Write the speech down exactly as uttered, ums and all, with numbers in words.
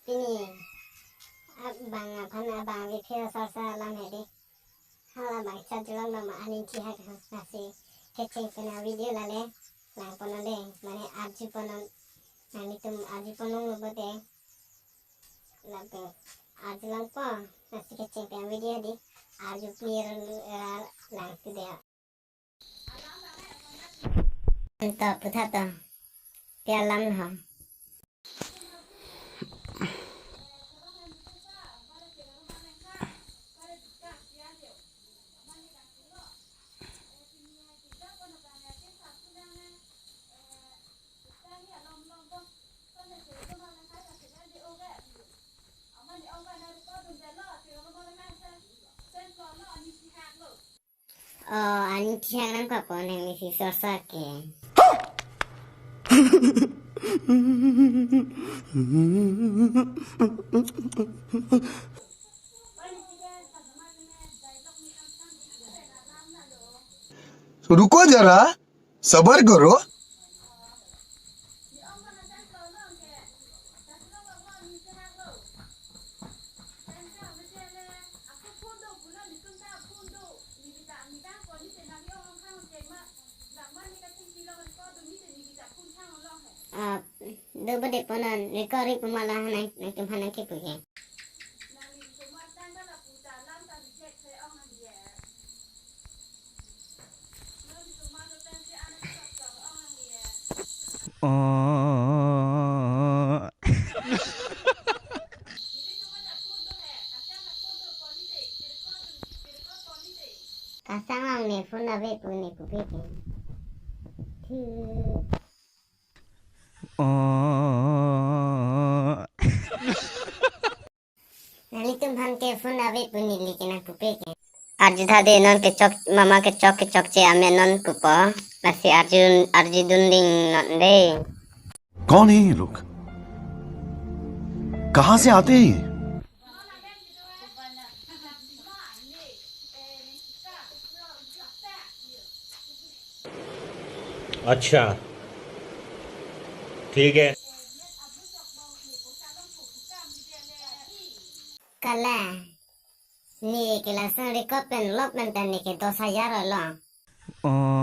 Pini abang aphan abang ave phi sorsa alam hedi. Hala bang chot julong doma aning thihak ha, lasi kecheng pen avideo lale langponnon de, mane arjuponnon, nanglitum arjuponnon lo bote. Lapen arjulongpo, lasi kecheng pen avideo di arju clear ra lang tu de. Anta putha to. Pi alam ho. Oh, aning thihak nangkokpo nangli si sorsa ke. रुको जरा, सबर करो। Ah, do bede ponan record ri puma la nang, nangtum aphan nangkipu ke. Oh. Kasang long ne phone ave pu ne pupe ke. Thu. Oh. Nanglitum aphan ke phone ave pu neli ke nangpupe ke. Arju tha de, non kechok, mama kechok kechokche amen non pupo. Lasi arju, arjudun ding non de. कौन है ये लोग? कहाँ से आते हैं ये? अच्छा, ठीक है। Kala, ne ke lason record pen lok pen ta ne ke dos hajar olo. Oh.